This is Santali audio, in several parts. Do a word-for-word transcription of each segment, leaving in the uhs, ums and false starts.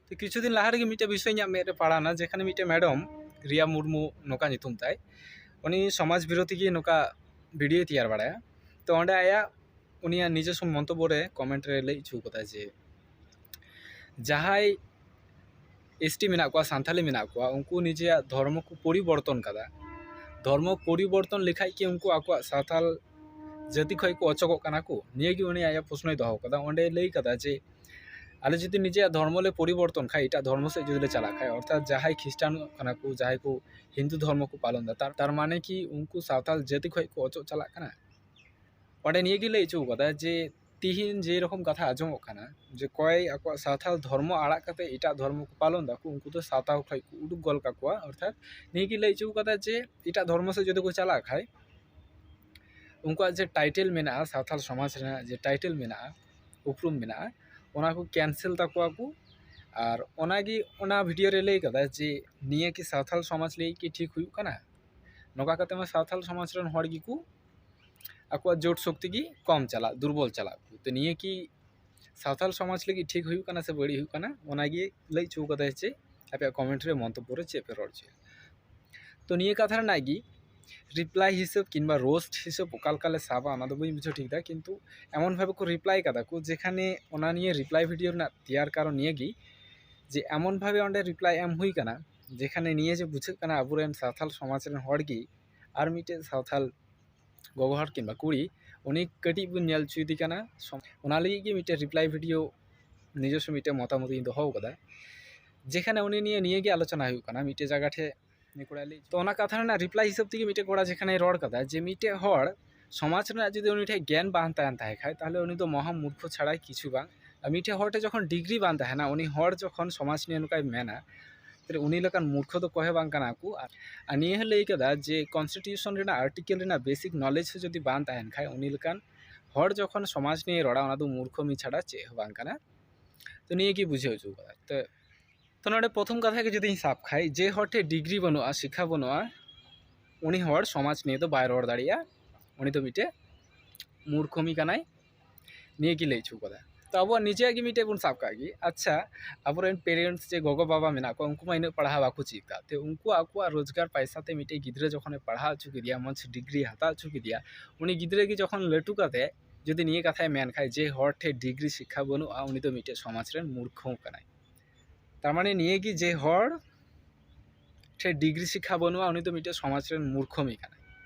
ᱛᱚ ᱠᱤᱪᱷᱩ ᱫᱤᱱ ᱞᱟᱦᱟ ᱨᱮᱜᱮ ᱢᱤᱫᱴᱮᱱ ᱵᱤᱥᱚᱭ ᱤᱧᱟᱹᱜ ᱢᱮᱫ ᱨᱮ ᱯᱟᱲᱟᱣᱱᱟ, ᱡᱮᱠᱷᱟᱱᱮ ᱢᱤᱫᱴᱮᱱ ᱢᱮᱰᱟᱢ, ᱨᱤᱭᱟ ᱢᱩᱨᱢᱩ ᱱᱚᱝᱠᱟ ᱧᱩᱛᱩᱢ ᱛᱟᱭ, ᱩᱱᱤ ᱥᱚᱢᱟᱡᱽ ᱵᱤᱨᱳᱫᱷᱤ ᱜᱮ ᱱᱚᱝᱠᱟ ᱵᱷᱤᱰᱤᱭᱳᱭ ᱛᱮᱭᱟᱨ ᱵᱟᱲᱟᱭᱟ᱾ ᱛᱚ ᱚᱸᱰᱮ ᱟᱭᱟᱜ ᱩᱱᱤᱭᱟᱜ ᱱᱤᱡᱚᱥᱥᱚ ᱢᱚᱱᱛᱚᱵᱵᱚ ᱨᱮ ᱠᱚᱢᱮᱱᱴ ᱨᱮ ᱞᱟᱹᱭ ᱦᱚᱪᱚ ᱠᱟᱫᱟ ᱡᱮ ᱡᱟᱦᱟᱸᱭ ᱮᱥᱴᱤ ᱢᱮᱱᱟᱜ ᱠᱚᱣᱟ, ᱥᱟᱱᱛᱟᱞᱤ ᱢᱮᱱᱟᱜ ᱠᱚᱣᱟ, ᱩᱱᱠᱩ ᱱᱤᱡᱮᱭᱟᱜ ᱫᱷᱚᱨᱢᱚ ᱠᱚ ᱯᱚᱨᱤᱵᱚᱨᱛᱚᱱ ᱠᱟᱫᱟ᱾ ᱫᱷᱚᱨᱢᱚ ᱯᱚᱨᱤᱵᱚᱨᱛᱚᱱ ᱞᱮᱠᱷᱟᱡ ᱠᱤ ᱩᱱᱠᱩ ᱟᱠᱚᱣᱟᱜ ᱥᱟᱶᱛᱟᱞ ᱡᱟᱹᱛᱤ ᱠᱷᱚᱡ ᱠᱚ ᱚᱪᱚᱜᱚᱜ ᱠᱟᱱᱟ ᱠᱚ? ᱱᱤᱭᱟᱹ ᱜᱮ ᱩᱱᱤ ᱟᱭᱟᱜ ᱯᱨᱚᱥᱱᱚᱭ ᱫᱚᱦᱚ ᱠᱟᱫᱟ᱾ ᱚᱸᱰᱮ ᱞᱟᱹᱭ ᱠᱟᱫᱟ ᱡᱮ ᱟᱞᱮ ᱡᱩᱫᱤ ᱱᱤᱡᱮᱭᱟᱜ ᱫᱷᱚᱨᱢᱚ ᱞᱮ ᱯᱚᱨᱤᱵᱚᱨᱛᱚᱱ ᱠᱷᱟᱡ, ᱮᱴᱟᱜ ᱫᱷᱚᱨᱢᱚ ᱥᱮᱫ ᱡᱩᱫᱤ ᱞᱮ ᱪᱟᱞᱟᱜ ᱠᱷᱟᱡ, ᱚᱨᱛᱷᱟᱛ ᱡᱟᱦᱟᱸᱭ ᱠᱷᱨᱤᱥᱴᱟᱱ ᱠᱟᱱᱟ ᱠᱚ, ᱡᱟᱦᱟᱸᱭ ᱠᱚ ᱦᱤᱱᱫᱩ ᱫᱷᱚᱨᱢᱚ ᱠᱚ ᱯᱟᱞᱚᱱ ᱫᱟ, ᱛᱟᱨ, ᱛᱟᱨ ᱢᱟᱱᱮ ᱠᱤ ᱩᱱᱠᱩ ᱥᱟᱶᱛᱟᱞ ᱡᱟᱹᱛᱤ ᱠᱷᱚᱡ ᱠᱚ ᱚᱪᱚᱜ ᱪᱟᱞᱟᱜ ᱠᱟᱱᱟ? ᱚᱸᱰᱮ ᱱᱤᱭᱟᱹ ᱜᱮ ᱞᱟᱹᱭ ᱦᱚᱪᱚ ᱠᱟᱫᱟ ᱡᱮ ᱛᱤᱦᱤᱧ ᱡᱮ ᱨᱚᱠᱚᱢ ᱠᱟᱛᱷᱟ ᱟᱸᱡᱚᱢᱚᱜ ᱠᱟᱱᱟ ᱡᱮ ᱚᱠᱚᱭ ᱟᱠᱚᱣᱟᱜ ᱥᱟᱶᱛᱟᱞ ᱫᱷᱚᱨᱢᱚ ᱟᱲᱟᱜ ᱠᱟᱛᱮ ᱮᱴᱟᱜ ᱫᱷᱚᱨᱢᱚ ᱠᱚ ᱯᱟᱞᱚᱱ ᱫᱟᱠᱚ, ᱩᱱᱠᱩ ᱫᱚ ᱥᱟᱶᱛᱟ ᱠᱷᱚᱡ ᱠᱚ ᱩᱰᱩᱠ ᱜᱚᱞ ᱠᱟᱠᱚᱣᱟ᱾ ᱚᱨᱛᱷᱟᱛ ᱱᱤᱭᱟᱹ ᱜᱮ ᱞᱟᱹᱭ ᱦᱚᱪᱚ ᱠᱟᱫᱟ ᱡᱮ ᱮᱴᱟᱜ ᱫᱷᱚᱨᱢᱚ ᱥᱮᱫ ᱡᱩᱫᱤ ᱠᱚ ᱪᱟᱞᱟᱜ ᱠᱷᱟᱡ, ᱩᱱᱠᱩᱣᱟᱜ ᱡᱮ ᱴᱟᱭᱴᱮᱞ ᱢᱮᱱᱟᱜᱼᱟ, ᱥᱟᱶᱛᱟᱞ ᱥᱚᱢᱟᱡᱽ ᱨᱮᱱᱟᱜ ᱡᱮ ᱴᱟᱭᱴᱮᱞ ᱢᱮᱱᱟᱜᱼᱟ, ᱩᱯᱨᱩᱢ ᱢᱮᱱᱟᱜᱼᱟ, ᱚᱱᱟ ᱠᱚ ᱠᱮᱱᱥᱮᱞ ᱛᱟᱠᱚᱣᱟ ᱠᱚ᱾ ᱟᱨ ᱚᱱᱟᱜᱮ ᱚᱱᱟ ᱵᱷᱤᱰᱤᱭᱳ ᱨᱮ ᱞᱟᱹᱭ ᱠᱟᱫᱟ ᱡᱮ ᱱᱤᱭᱟᱹ ᱠᱤ ᱥᱟᱶᱛᱟᱞ ᱥᱚᱢᱟᱡᱽ ᱞᱟᱹᱜᱤᱫ ᱠᱤ ᱴᱷᱤᱠ ᱦᱩᱭᱩᱜ ᱠᱟᱱᱟ? ᱱᱚᱝᱠᱟ ᱠᱟᱛᱮ ᱢᱟ ᱥᱟᱶᱛᱟᱞ ᱥᱚᱢᱟᱡᱽ ᱨᱮᱱ ᱦᱚᱲ ᱜᱮᱠᱚ ᱟᱠᱚᱣᱟᱜ ᱡᱳᱴ ᱥᱚᱠᱛᱤ ᱜᱮ ᱠᱚᱢ ᱪᱟᱞᱟᱜ, ᱫᱩᱨᱵᱚᱞ ᱪᱟᱞᱟᱜ ᱠᱚ᱾ ᱛᱚ ᱱᱤᱭᱟᱹ ᱠᱤ ᱥᱟᱶᱛᱟᱞ ᱥᱚᱢᱟᱡᱽ ᱞᱟᱹᱜᱤᱫ ᱴᱷᱤᱠ ᱦᱩᱭᱩᱜ ᱠᱟᱱᱟ ᱥᱮ ᱵᱟᱹᱲᱤᱡ ᱦᱩᱭᱩᱜ ᱠᱟᱱᱟ, ᱚᱱᱟᱜᱮ ᱞᱟᱹᱭ ᱦᱚᱪᱚ ᱠᱟᱫᱟᱭ ᱡᱮ ᱟᱯᱮᱭᱟᱜ ᱠᱚᱢᱮᱱᱴ ᱨᱮ ᱢᱚᱱᱛᱚᱵᱵᱚ ᱨᱮ ᱪᱮᱫ ᱯᱮ ᱨᱚᱲ ᱦᱚᱪᱚᱭᱟ᱾ ᱛᱚ ᱱᱤᱭᱟᱹ ᱠᱟᱛᱷᱟ ᱨᱮᱱᱟᱜ ᱜᱮ ᱨᱤᱯᱞᱟᱭ ᱦᱤᱥᱟᱹᱵ ᱠᱤᱝᱵᱟ ᱨᱳᱥᱴ ᱦᱤᱥᱟᱹᱵ ᱚᱠᱟ ᱞᱮᱠᱟ ᱞᱮ ᱥᱟᱵᱟ, ᱚᱱᱟ ᱫᱚ ᱵᱟᱹᱧ ᱵᱩᱡᱷᱟᱹᱣ ᱴᱷᱤᱠ ᱫᱟ, ᱠᱤᱱᱛᱩ ᱮᱢᱚᱱ ᱵᱷᱟᱵᱮ ᱠᱚ ᱨᱤᱯᱞᱟᱭ ᱠᱟᱫᱟ ᱠᱚ, ᱡᱮᱠᱷᱟᱱᱮ ᱚᱱᱟ ᱱᱤᱭᱮ ᱨᱤᱯᱞᱟᱭ ᱵᱷᱤᱰᱤᱭᱳ ᱨᱮᱱᱟᱜ ᱛᱮᱭᱟᱨ ᱠᱟᱨᱚᱱ ᱱᱤᱭᱟᱹ ᱜᱮ ᱡᱮ ᱮᱢᱚᱱ ᱵᱷᱟᱵᱮ ᱚᱸᱰᱮ ᱨᱤᱯᱞᱟᱭ ᱮᱢ ᱦᱩᱭ ᱠᱟᱱᱟ, ᱡᱮᱠᱷᱟᱱᱮ ᱱᱤᱭᱟᱹ ᱡᱮ ᱵᱩᱡᱷᱟᱹᱜ ᱠᱟᱱᱟ ᱟᱵᱚᱨᱮᱱ ᱥᱟᱶᱛᱟᱞ ᱥᱚᱢᱟᱡᱽ ᱨᱮᱱ ᱦᱚᱲ ᱜᱮ ᱟᱨ ᱢᱤᱫᱴᱮᱡ ᱥᱟᱶᱛᱟᱞ ᱜᱚᱜᱚ ᱦᱚᱲ ᱠᱤᱝᱵᱟ ᱠᱩᱲᱤ ᱩᱱᱤ ᱠᱟᱹᱴᱤᱡ ᱵᱚᱱ ᱧᱮᱞ ᱦᱚᱪᱚᱭᱮᱫᱮ ᱠᱟᱱᱟ᱾ ᱥᱚᱢ-, ᱚᱱᱟ ᱞᱟᱹᱜᱤᱫ ᱜᱮ ᱢᱤᱫᱴᱮᱡ ᱨᱤᱯᱞᱟᱭ ᱵᱷᱤᱰᱤᱭᱳ ᱱᱤᱡᱚᱥᱥᱚ ᱢᱤᱫᱴᱮᱡ ᱢᱚᱛᱟᱢᱚᱛ ᱤᱧ ᱫᱚᱦᱚ ᱟᱠᱟᱫᱟ, ᱡᱮᱠᱷᱟᱱᱮ ᱩᱱᱤ ᱱᱤᱭᱮ, ᱱᱤᱭᱟᱹ ᱜᱮ ᱟᱞᱳᱪᱚᱱᱟ ᱦᱩᱭᱩᱜ ᱠᱟᱱᱟ ᱢᱤᱫᱴᱮᱡ ᱡᱟᱭᱜᱟ ᱴᱷᱮᱡ᱾ ᱩᱱᱤ ᱠᱚᱲᱟᱭ ᱞᱟᱹᱭ, ᱛᱚ ᱚᱱᱟ ᱠᱟᱛᱷᱟ ᱨᱮᱱᱟᱜ ᱨᱤᱯᱞᱟᱭ ᱦᱤᱥᱟᱹᱵ ᱛᱮᱜᱮ ᱢᱤᱫᱴᱮᱡ ᱠᱚᱲᱟ ᱡᱮᱠᱷᱟᱱᱮ ᱨᱚᱲ ᱠᱟᱫᱟ ᱡᱮ ᱢᱤᱫᱴᱮᱡ ᱦᱚᱲ ᱥᱚᱢᱟᱡᱽ ᱨᱮᱱᱟᱜ ᱡᱩᱫᱤ ᱩᱱᱤ ᱴᱷᱮᱡ ᱜᱮᱭᱟᱱ ᱵᱟᱝ ᱛᱟᱦᱮᱱ ᱛᱟᱦᱮᱸ ᱠᱷᱟᱡ, ᱛᱟᱦᱞᱮ ᱩᱱᱤ ᱫᱚ ᱢᱚᱦᱟ ᱢᱩᱨᱠᱷᱚ ᱪᱷᱟᱲᱟ ᱠᱤᱪᱷᱩ ᱵᱟᱝ᱾ ᱟᱨ ᱢᱤᱫᱴᱮᱡ ᱦᱚᱲ ᱴᱷᱮᱡ ᱡᱚᱠᱷᱚᱱ ᱰᱤᱜᱽᱨᱤ ᱵᱟᱝ ᱛᱟᱦᱮᱱᱟ, ᱩᱱᱤ ᱦᱚᱲ ᱡᱚᱠᱷᱚᱱ ᱥᱚᱢᱟᱡᱽ ᱱᱤᱭᱮ ᱱᱚᱝᱠᱟᱭ ᱢᱮᱱᱟ, ᱛᱟᱦᱞᱮ ᱩᱱᱤ ᱞᱮᱠᱟᱱ ᱢᱩᱨᱠᱷᱚ ᱫᱚ ᱚᱠᱚᱭ ᱦᱚᱸ ᱵᱟᱝ ᱠᱟᱱᱟ ᱠᱚ᱾ ᱟᱨ, ᱟᱨ ᱱᱤᱭᱟᱹ ᱦᱚᱸ ᱞᱟᱹᱭ ᱠᱟᱫᱟ ᱡᱮ ᱠᱚᱱᱥᱴᱤᱴᱤᱭᱩᱥᱚᱱ ᱨᱮᱱᱟᱜ ᱟᱨᱴᱤᱠᱮᱞ ᱨᱮᱱᱟᱜ ᱵᱮᱥᱤᱠ ᱱᱚᱞᱮᱡᱽ ᱦᱚᱸ ᱡᱩᱫᱤ ᱵᱟᱝ ᱛᱟᱦᱮᱱ ᱠᱷᱟᱡ, ᱩᱱᱤ ᱞᱮᱠᱟᱱ ᱦᱚᱲ ᱡᱚᱠᱷᱚᱱ ᱥᱚᱢᱟᱡᱽ ᱱᱤᱭᱮ ᱨᱚᱲᱟ, ᱚᱱᱟ ᱫᱚ ᱢᱩᱨᱠᱷᱚᱢᱤ ᱪᱷᱟᱲᱟ ᱪᱮᱫ ᱦᱚᱸ ᱵᱟᱝ ᱠᱟᱱᱟ᱾ ᱛᱚ ᱱᱤᱭᱟᱹ ᱜᱮ ᱵᱩᱡᱷᱟᱹᱣ ᱦᱚᱪᱚ ᱠᱟᱫᱟ᱾ ᱛᱚ, ᱛᱚ ᱱᱚᱰᱮ ᱯᱨᱚᱛᱷᱚᱢ ᱠᱟᱛᱷᱟ ᱜᱮ ᱡᱩᱫᱤᱧ ᱥᱟᱵ ᱠᱷᱟᱡ, ᱡᱮ ᱦᱚᱲ ᱴᱷᱮᱡ ᱰᱤᱜᱽᱨᱤ ᱵᱟᱹᱱᱩᱜᱼᱟ, ᱥᱤᱠᱠᱷᱟ ᱵᱟᱹᱱᱩᱜᱼᱟ, ᱩᱱᱤ ᱦᱚᱲ ᱥᱚᱢᱟᱡᱽ ᱱᱤᱭᱮ ᱫᱚ ᱵᱟᱭ ᱨᱚᱲ ᱫᱟᱲᱮᱭᱟᱜᱼᱟ, ᱩᱱᱤ ᱫᱚ ᱢᱤᱫᱴᱮᱡ ᱢᱩᱨᱠᱷᱚᱢᱤ ᱠᱟᱱᱟᱭ, ᱱᱤᱭᱟᱹ ᱜᱮ ᱞᱟᱹᱭ ᱦᱚᱪᱚ ᱠᱟᱫᱟ᱾ ᱟᱵᱚᱣᱟᱜ ᱱᱤᱡᱮᱭᱟᱜ ᱜᱮ ᱢᱤᱫᱴᱮᱡ ᱵᱚᱱ ᱥᱟᱵ ᱠᱟᱜ ᱜᱮ᱾ ᱟᱪᱪᱷᱟ, ᱟᱵᱚᱨᱮᱱ ᱯᱮᱨᱮᱱᱴᱥ ᱡᱮ ᱜᱚᱜᱚ ᱵᱟᱵᱟ ᱢᱮᱱᱟᱜ ᱠᱚᱣᱟ, ᱩᱱᱠᱩ ᱢᱟ ᱤᱱᱟᱹᱜ ᱯᱟᱲᱦᱟᱣ ᱵᱟᱠᱚ ᱪᱮᱫ ᱠᱟᱜ ᱛᱮ, ᱩᱱᱠᱩ ᱟᱠᱚᱣᱟᱜ ᱨᱳᱡᱽᱜᱟᱨ ᱯᱟᱭᱥᱟ ᱛᱮ ᱢᱤᱫᱴᱮᱡ ᱜᱤᱫᱽᱨᱟᱹ ᱡᱚᱠᱷᱚᱱᱮ ᱯᱟᱲᱦᱟᱣ ᱦᱚᱪᱚ ᱠᱮᱫᱮᱭᱟ, ᱢᱚᱡᱽ ᱰᱤᱜᱽᱨᱤ ᱦᱟᱛᱟᱣ ᱦᱚᱪᱚ ᱠᱮᱫᱮᱭᱟ, ᱩᱱᱤ ᱜᱤᱫᱽᱨᱟᱹ ᱜᱮ ᱡᱚᱠᱷᱚᱱ ᱞᱟᱹᱴᱩ ᱠᱟᱛᱮ ᱡᱩᱫᱤ ᱱᱤᱭᱟᱹ ᱠᱟᱛᱷᱟᱭ ᱢᱮᱱ ᱠᱷᱟᱡ ᱡᱮ ᱦᱚᱲ ᱴᱷᱮᱡ ᱰᱤᱜᱽᱨᱤ ᱥᱤᱠᱠᱷᱟ ᱵᱟᱹᱱᱩᱜᱼᱟ, ᱩᱱᱤ ᱫᱚ ᱢᱤᱫᱴᱮᱡ ᱥᱚᱢᱟᱡᱽ ᱨᱮᱱ ᱢᱩᱨᱠᱷᱚ ᱠᱟᱱᱟᱭ᱾ ᱛᱟᱨ ᱢᱟᱱᱮ ᱱᱤᱭᱟᱹ ᱜᱮ ᱡᱮ ᱦᱚᱲ ᱴᱷᱮᱡ ᱰᱤᱜᱽᱨᱤ ᱥᱤᱠᱠᱷᱟ ᱵᱟᱹᱱᱩᱜᱼᱟ, ᱩᱱᱤ ᱫᱚ ᱢᱤᱫᱴᱮᱡ ᱥᱚᱢᱟᱡᱽ ᱨᱮᱱ ᱢᱩᱨᱠᱷᱚ ᱢᱤᱫ ᱠᱟᱱᱟᱭ᱾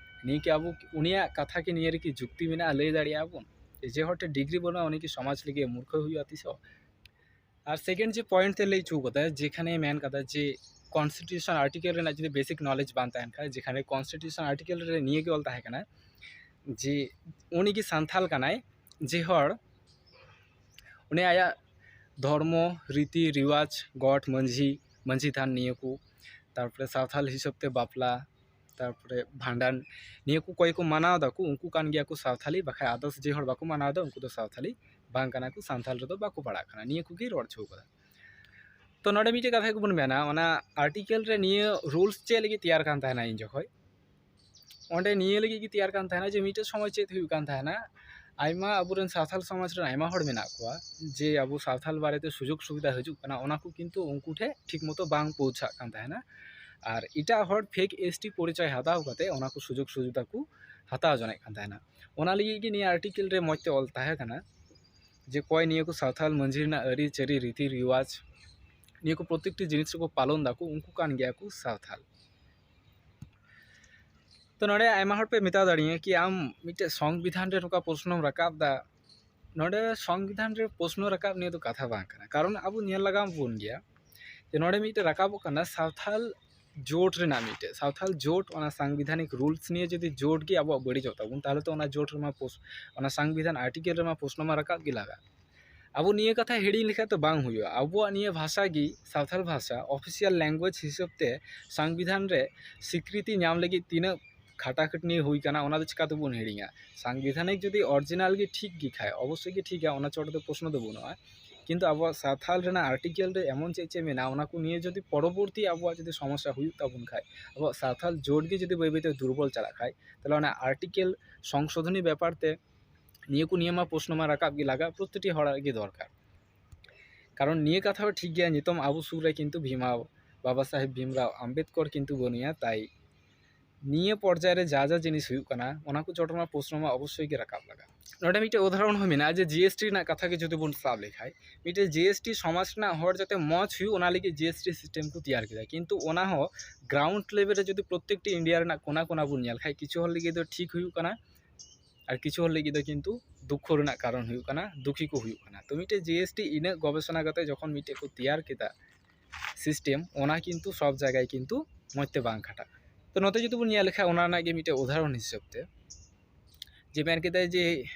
ᱱᱤᱭᱟᱹ ᱠᱤ ᱟᱵᱚ, ᱩᱱᱤᱭᱟᱜ ᱠᱟᱛᱷᱟ ᱠᱤ ᱱᱤᱭᱟᱹ ᱨᱮᱠᱤ ᱡᱩᱠᱛᱤ ᱢᱮᱱᱟᱜᱼᱟ? ᱞᱟᱹᱭ ᱫᱟᱲᱮᱭᱟᱜᱼᱟ ᱵᱚᱱ ᱡᱮ ᱦᱚᱲ ᱴᱷᱮᱡ ᱰᱤᱜᱽᱨᱤ ᱵᱟᱹᱱᱩᱜᱼᱟ, ᱩᱱᱤ ᱠᱤ ᱥᱚᱢᱟᱡᱽ ᱞᱟᱹᱜᱤᱫ ᱢᱩᱨᱠᱷᱚ ᱦᱩᱭᱩᱜᱼᱟ ᱛᱤᱥ ᱦᱚᱸ? ᱟᱨ ᱥᱮᱠᱮᱱᱰ ᱡᱮ ᱯᱚᱭᱮᱱᱴ ᱛᱮ ᱞᱟᱹᱭ ᱦᱚᱪᱚ ᱠᱟᱫᱟ, ᱡᱮᱠᱷᱟᱱᱮ ᱢᱮᱱ ᱠᱟᱫᱟ ᱡᱮ ᱠᱚᱱᱥᱴᱤᱴᱤᱭᱩᱥᱚᱱ ᱟᱨᱴᱤᱠᱮᱞ ᱨᱮᱱᱟᱜ ᱡᱩᱫᱤ ᱵᱮᱥᱤᱠ ᱱᱚᱞᱮᱡᱽ ᱵᱟᱝ ᱛᱟᱦᱮᱱ ᱠᱷᱟᱡ, ᱡᱮᱠᱷᱟᱱᱮ ᱠᱚᱱᱥᱴᱤᱴᱤᱭᱩᱥᱚᱱ ᱟᱨᱴᱤᱠᱮᱞ ᱨᱮ ᱱᱤᱭᱟᱹ ᱜᱮ ᱚᱞ ᱛᱟᱦᱮᱸ ᱠᱟᱱᱟ ᱡᱮ ᱩᱱᱤ ᱜᱮ ᱥᱟᱱᱛᱟᱞ ᱠᱟᱱᱟᱭ, ᱡᱮ ᱦᱚᱲ ᱩᱱᱤ ᱟᱭᱟᱜ ᱫᱷᱚᱨᱢᱚ, ᱨᱤᱛᱤ ᱨᱤᱣᱟᱡᱽ, ᱜᱚᱴ ᱢᱟᱹᱡᱷᱤ, ᱢᱟᱹᱡᱷᱤ ᱛᱷᱟᱱ ᱱᱤᱭᱟᱹ ᱠᱚ, ᱛᱟᱨᱯᱚᱨᱮ ᱥᱟᱶᱛᱟᱞ ᱦᱤᱥᱟᱹᱵ ᱛᱮ ᱵᱟᱯᱞᱟ, ᱛᱟᱨᱯᱚᱨᱮ ᱵᱷᱟᱸᱰᱟᱱ, ᱱᱤᱭᱟᱹ ᱠᱚ ᱚᱠᱚᱭ ᱠᱚ ᱢᱟᱱᱟᱣ ᱫᱟᱠᱚ, ᱩᱱᱠᱩ ᱠᱟᱱ ᱜᱮᱭᱟ ᱠᱚ ᱥᱟᱶᱛᱟᱞᱤ, ᱵᱟᱠᱷᱟᱡ ᱟᱫᱟᱨᱥ ᱡᱮ ᱦᱚᱲ ᱵᱟᱠᱚ ᱢᱟᱱᱟᱣ ᱮᱫᱟ, ᱩᱱᱠᱩ ᱫᱚ ᱥᱟᱶᱛᱟᱞᱤ ᱵᱟᱝ ᱠᱟᱱᱟ ᱠᱚ, ᱥᱟᱱᱛᱟᱞ ᱨᱮᱫᱚ ᱵᱟᱠᱚ ᱯᱟᱲᱟᱜ ᱠᱟᱱᱟ᱾ ᱱᱤᱭᱟᱹ ᱠᱚᱜᱮ ᱨᱚᱲ ᱦᱚᱪᱚ ᱠᱟᱫᱟ᱾ ᱛᱚ ᱱᱚᱰᱮ ᱢᱤᱫᱴᱮᱡ ᱠᱟᱛᱷᱟ ᱜᱮᱵᱚᱱ ᱢᱮᱱᱟ, ᱚᱱᱟ ᱟᱨᱴᱤᱠᱮᱞ ᱨᱮ ᱱᱤᱭᱟᱹ ᱨᱩᱞᱥ ᱪᱮᱫ ᱞᱟᱹᱜᱤᱫ ᱛᱮᱭᱟᱨ ᱠᱟᱱ ᱛᱟᱦᱮᱱᱟ ᱤᱧ ᱡᱚᱠᱷᱚᱡ? ᱚᱸᱰᱮ ᱱᱤᱭᱟᱹ ᱞᱟᱹᱜᱤᱫ ᱜᱮ ᱛᱮᱭᱟᱨ ᱠᱟᱱ ᱛᱟᱦᱮᱱᱟ ᱡᱮ ᱢᱤᱫᱴᱮᱡ ᱥᱚᱢᱚᱭ ᱪᱮᱫ ᱦᱩᱭᱩᱜ ᱠᱟᱱ ᱛᱟᱦᱮᱱᱟ, ᱟᱭᱢᱟ ᱟᱵᱚᱨᱮᱱ ᱥᱟᱶᱛᱟᱞ ᱥᱚᱢᱟᱡᱽ ᱨᱮᱱ ᱟᱭᱢᱟ ᱦᱚᱲ ᱢᱮᱱᱟᱜ ᱠᱚᱣᱟ, ᱡᱮ ᱟᱵᱚ ᱥᱟᱶᱛᱟᱞ ᱵᱟᱨᱮᱛᱮ ᱥᱩᱡᱳᱜᱽ ᱥᱩᱵᱤᱫᱷᱟ ᱦᱤᱡᱩᱜ ᱠᱟᱱᱟ, ᱚᱱᱟ ᱠᱚ ᱠᱤᱱᱛᱩ ᱩᱱᱠᱩ ᱴᱷᱮᱡ ᱴᱷᱤᱠ ᱢᱚᱛᱚ ᱵᱟᱝ ᱯᱳᱣᱪᱷᱟᱜ ᱠᱟᱱ ᱛᱟᱦᱮᱱᱟ᱾ ᱟᱨ ᱮᱴᱟᱜ ᱦᱚᱲ ᱯᱷᱮᱠ ᱮᱥ ᱴᱤ ᱯᱚᱨᱤᱪᱚᱭ ᱦᱟᱛᱟᱣ ᱠᱟᱛᱮ ᱚᱱᱟ ᱠᱚ ᱥᱩᱡᱳᱜᱽ ᱥᱩᱵᱤᱫᱷᱟ ᱠᱚ ᱦᱟᱛᱟᱣ ᱡᱚᱱᱮᱫ ᱠᱟᱱ ᱛᱟᱦᱮᱱᱟ᱾ ᱚᱱᱟ ᱞᱟᱹᱜᱤᱫ ᱜᱮ ᱱᱤᱭᱟᱹ ᱟᱨᱴᱤᱠᱮᱞ ᱨᱮ ᱢᱚᱡᱽ ᱛᱮ ᱚᱞ ᱛᱟᱦᱮᱸ ᱠᱟᱱᱟ ᱡᱮ ᱚᱠᱚᱭ ᱱᱤᱭᱟᱹ ᱠᱚ ᱥᱟᱶᱛᱟᱞ ᱢᱟᱹᱡᱷᱤ ᱨᱮᱱᱟᱜ ᱟᱹᱨᱤᱪᱟᱹᱞᱤ, ᱨᱤᱛᱤ ᱨᱤᱣᱟᱡᱽ, ᱱᱤᱭᱟᱹ ᱠᱚ ᱯᱨᱚᱛᱮᱠᱴᱤ ᱡᱤᱱᱤᱥ ᱨᱮᱠᱚ ᱯᱟᱞᱚᱱ ᱫᱟᱠᱚ, ᱩᱱᱠᱩ ᱠᱟᱱ ᱜᱮᱭᱟ ᱠᱚ ᱥᱟᱶᱛᱟᱞ᱾ ᱛᱚ ᱱᱚᱰᱮ ᱟᱭᱢᱟ ᱦᱚᱲ ᱯᱮ ᱢᱮᱛᱟ ᱫᱟᱲᱮᱭᱟᱹᱧᱟ ᱠᱤ ᱟᱢ ᱢᱤᱫᱴᱮᱡ ᱥᱚᱝᱵᱤᱫᱷᱟᱱ ᱨᱮ ᱱᱚᱝᱠᱟ ᱯᱨᱚᱥᱱᱚᱢ ᱨᱟᱠᱟᱵ ᱫᱟ? ᱱᱚᱰᱮ ᱥᱚᱝᱵᱤᱫᱷᱟᱱ ᱨᱮ ᱯᱨᱚᱥᱱᱚ ᱨᱟᱠᱟᱵ ᱱᱤᱭᱟᱹ ᱫᱚ ᱠᱟᱛᱷᱟ ᱵᱟᱝ ᱠᱟᱱᱟ, ᱠᱟᱨᱚᱱ ᱟᱵᱚ ᱧᱮᱞ ᱞᱟᱜᱟᱣ ᱵᱚᱱ ᱜᱮᱭᱟ ᱡᱮ ᱱᱚᱰᱮ ᱢᱤᱫᱴᱮᱡ ᱨᱟᱠᱟᱵᱚᱜ ᱠᱟᱱᱟ ᱥᱟᱶᱛᱟᱞ ᱡᱳᱴ ᱨᱮᱱᱟᱜ ᱢᱤᱫᱴᱮᱡ, ᱥᱟᱶᱛᱟᱞ ᱡᱳᱴ, ᱚᱱᱟ ᱥᱟᱝᱵᱤᱫᱷᱟᱱᱤᱠ ᱨᱩᱞᱥ ᱱᱤᱭᱮ ᱡᱩᱫᱤ ᱡᱳᱴ ᱜᱮ ᱟᱵᱚᱣᱟᱜ ᱵᱟᱹᱲᱤᱡᱚᱜ ᱛᱟᱵᱚᱱ, ᱛᱟᱦᱚᱞᱮ ᱛᱚ ᱚᱱᱟ ᱡᱳᱴ ᱨᱮᱢᱟ ᱯᱳᱥ-, ᱚᱱᱟ ᱥᱟᱝᱵᱤᱫᱷᱟᱱ ᱟᱨᱴᱤᱠᱮᱞ ᱨᱮᱢᱟ ᱯᱨᱚᱥᱱᱚ ᱢᱟ ᱨᱟᱠᱟᱵ ᱜᱮ ᱞᱟᱜᱟᱜ᱾ ᱟᱵᱚ ᱱᱤᱭᱟᱹ ᱠᱟᱛᱷᱟ ᱦᱤᱲᱤᱧ ᱞᱮᱠᱷᱟᱡ ᱛᱚ ᱵᱟᱝ ᱦᱩᱭᱩᱜᱼᱟ᱾ ᱟᱵᱚᱣᱟᱜ ᱱᱤᱭᱟᱹ ᱵᱷᱟᱥᱟ ᱜᱮ ᱥᱟᱶᱛᱟᱞ ᱵᱷᱟᱥᱟ ᱚᱯᱷᱤᱥᱤᱭᱟᱞ ᱞᱮᱝᱜᱩᱭᱮᱡᱽ ᱦᱤᱥᱟᱹᱵ ᱛᱮ ᱥᱟᱝᱵᱤᱫᱷᱟᱱ ᱨᱮ ᱥᱤᱠᱨᱤᱛᱤ ᱧᱟᱢ ᱞᱟᱹᱜᱤᱫ ᱛᱤᱱᱟᱹᱜ ᱠᱷᱟᱴᱟᱠᱷᱟᱴᱱᱤ ᱦᱩᱭ ᱠᱟᱱᱟ, ᱚᱱᱟ ᱫᱚ ᱪᱤᱠᱟ ᱛᱮᱵᱚᱱ ᱦᱤᱲᱤᱧᱟ? ᱥᱟᱝᱵᱤᱫᱷᱟᱱᱤᱠ ᱡᱩᱫᱤ ᱚᱨᱤᱡᱤᱱᱟᱞ ᱜᱮ ᱴᱷᱤᱠ ᱜᱮ ᱠᱷᱟᱡ, ᱚᱵᱚᱥᱥᱳᱭ ᱜᱮ ᱴᱷᱤᱠ ᱜᱮᱭᱟ, ᱚᱱᱟ ᱪᱚᱴ ᱨᱮᱫᱚ ᱯᱨᱚᱥᱱᱚ ᱫᱚ ᱵᱟᱹᱱᱩᱜᱼᱟ᱾ ᱠᱤᱱᱛᱩ ᱟᱵᱚᱣᱟᱜ ᱥᱟᱶᱛᱟᱞ ᱨᱮᱱᱟᱜ ᱟᱨᱴᱤᱠᱮᱞ ᱨᱮ ᱮᱢᱚᱱ ᱪᱮᱫ ᱪᱮᱫ ᱢᱮᱱᱟᱜᱼᱟ, ᱚᱱᱟ ᱠᱚ ᱱᱤᱭᱮ ᱡᱩᱫᱤ ᱯᱚᱨᱚᱵᱚᱨᱛᱤ ᱟᱵᱚᱣᱟᱜ ᱡᱩᱫᱤ ᱥᱚᱢᱚᱥᱥᱟ ᱦᱩᱭᱩᱜ ᱛᱟᱵᱚᱱ ᱠᱷᱟᱡ, ᱟᱵᱚᱣᱟᱜ ᱥᱟᱶᱛᱟᱞ ᱡᱳᱴ ᱜᱮ ᱡᱩᱫᱤ ᱵᱟᱹᱭ ᱵᱟᱹᱭᱛᱮ ᱫᱩᱨᱵᱚᱞ ᱪᱟᱞᱟᱜ ᱠᱷᱟᱡ, ᱛᱟᱦᱚᱞᱮ ᱚᱱᱟ ᱟᱨᱴᱤᱠᱮᱞ ᱥᱚᱝᱥᱳᱫᱷᱚᱱᱤ ᱵᱮᱯᱟᱨ ᱛᱮ ᱱᱤᱭᱟᱹ ᱠᱚ ᱱᱤᱭᱟᱹ ᱢᱟ ᱯᱨᱚᱥᱱᱚ ᱢᱟ ᱨᱟᱠᱟᱵ ᱜᱮ ᱞᱟᱜᱟᱜ, ᱯᱨᱚᱛᱤᱴᱤ ᱦᱚᱲᱟᱜ ᱜᱮ ᱫᱚᱨᱠᱟᱨ᱾ ᱠᱟᱨᱚᱱ ᱱᱤᱭᱟᱹ ᱠᱟᱛᱷᱟ ᱦᱚᱸ ᱴᱷᱤᱠ ᱜᱮᱭᱟ, ᱱᱤᱛᱚᱝ ᱟᱵᱚ ᱥᱩᱨ ᱨᱮ ᱠᱤᱱᱛᱩ ᱵᱷᱤᱢᱨᱟᱣ, ᱵᱟᱵᱟ ᱥᱟᱦᱮᱵᱽ ᱵᱷᱤᱢᱨᱟᱣ ᱟᱢᱵᱮᱫᱠᱚᱨ ᱠᱤᱱᱛᱩ ᱵᱟᱹᱱᱩᱭᱟ, ᱛᱟᱭ ᱱᱤᱭᱟᱹ ᱯᱚᱨᱡᱟᱭ ᱨᱮ ᱡᱟ ᱡᱟ ᱡᱤᱱᱤᱥ ᱦᱩᱭᱩᱜ ᱠᱟᱱᱟ, ᱚᱱᱟ ᱠᱚ ᱪᱚᱴ ᱨᱮᱱᱟᱜ ᱯᱨᱚᱥᱱᱚ ᱢᱟ ᱚᱵᱚᱥᱥᱳᱭ ᱜᱮ ᱨᱟᱠᱟᱵ ᱞᱟᱜᱟᱜ᱾ ᱱᱚᱰᱮ ᱢᱤᱫᱴᱮᱡ ᱩᱫᱟᱦᱚᱨᱚᱱ ᱦᱚᱸ ᱢᱮᱱᱟᱜᱼᱟ ᱡᱮ ᱡᱤ ᱮᱥ ᱴᱤ ᱨᱮᱱᱟᱜ ᱠᱟᱛᱷᱟ ᱜᱮ ᱡᱩᱫᱤ ᱵᱚᱱ ᱥᱟᱵ ᱞᱮᱠᱷᱟᱡ, ᱢᱤᱫᱴᱮᱡ ᱡᱤ ᱮᱥ ᱴᱤ ᱥᱚᱢᱟᱡᱽ ᱨᱮᱱᱟᱜ ᱦᱚᱲ ᱡᱟᱛᱮ ᱢᱚᱡᱽ ᱦᱩᱭᱩᱜ, ᱚᱱᱟ ᱞᱟᱹᱜᱤᱫ ᱡᱤ ᱮᱥ ᱴᱤ ᱥᱤᱥᱴᱮᱢ ᱠᱚ ᱛᱮᱭᱟᱨ ᱠᱮᱫᱟ, ᱠᱤᱱᱛᱩ ᱚᱱᱟ ᱦᱚᱸ ᱜᱨᱟᱣᱩᱱᱰ ᱞᱮᱵᱮᱞ ᱨᱮ ᱡᱩᱫᱤ ᱯᱨᱚᱛᱛᱮᱠᱴᱤ ᱤᱱᱰᱤᱭᱟ ᱨᱮᱱᱟᱜ ᱠᱚᱱᱟ ᱠᱚᱱᱟ ᱵᱚᱱ ᱧᱮᱞ ᱠᱷᱟᱡ, ᱠᱤᱪᱷᱩ ᱦᱚᱲ ᱞᱟᱹᱜᱤᱫ ᱫᱚ ᱴᱷᱤᱠ ᱦᱩᱭᱩᱜ ᱠᱟᱱᱟ ᱟᱨ ᱠᱤᱪᱷᱩ ᱦᱚᱲ ᱞᱟᱹᱜᱤᱫ ᱫᱚ ᱠᱤᱱᱛᱩ ᱫᱩᱠᱠᱷᱚ ᱨᱮᱱᱟᱜ ᱠᱟᱨᱚᱱ ᱦᱩᱭᱩᱜ ᱠᱟᱱᱟ, ᱫᱩᱠᱷᱤ ᱠᱚ ᱦᱩᱭᱩᱜ ᱠᱟᱱᱟ᱾ ᱛᱚ ᱢᱤᱫᱴᱮᱡ ᱡᱤ ᱮᱥ ᱴᱤ ᱤᱱᱟᱹᱜ ᱜᱚᱵᱮᱥᱚᱱᱟ ᱠᱟᱛᱮ ᱡᱚᱠᱷᱚᱱ ᱢᱤᱫᱴᱮᱡ ᱠᱚ ᱛᱮᱭᱟᱨ ᱠᱮᱫᱟ ᱥᱤᱥᱴᱮᱢ, ᱚᱱᱟ ᱠᱤᱱᱛᱩ ᱥᱚᱵ ᱡᱟᱭᱜᱟᱭ ᱠᱤᱱᱛᱩ ᱢᱚᱡᱽ ᱛᱮ ᱵᱟᱝ ᱠᱷᱟᱴᱟᱜ᱾ ᱛᱚ ᱱᱚᱛᱮ ᱡᱩᱫᱤ ᱵᱚᱱ ᱧᱮᱞ ᱞᱮᱠᱷᱟᱡ, ᱚᱱᱟ ᱨᱮᱱᱟᱜ ᱜᱮ ᱢᱤᱫᱴᱮᱡ ᱩᱫᱟᱦᱚᱨᱚᱱ ᱦᱤᱥᱟᱹᱵ ᱛᱮ, ᱡᱮ ᱢᱮᱱ ᱠᱮᱫᱟᱭ ᱡᱮ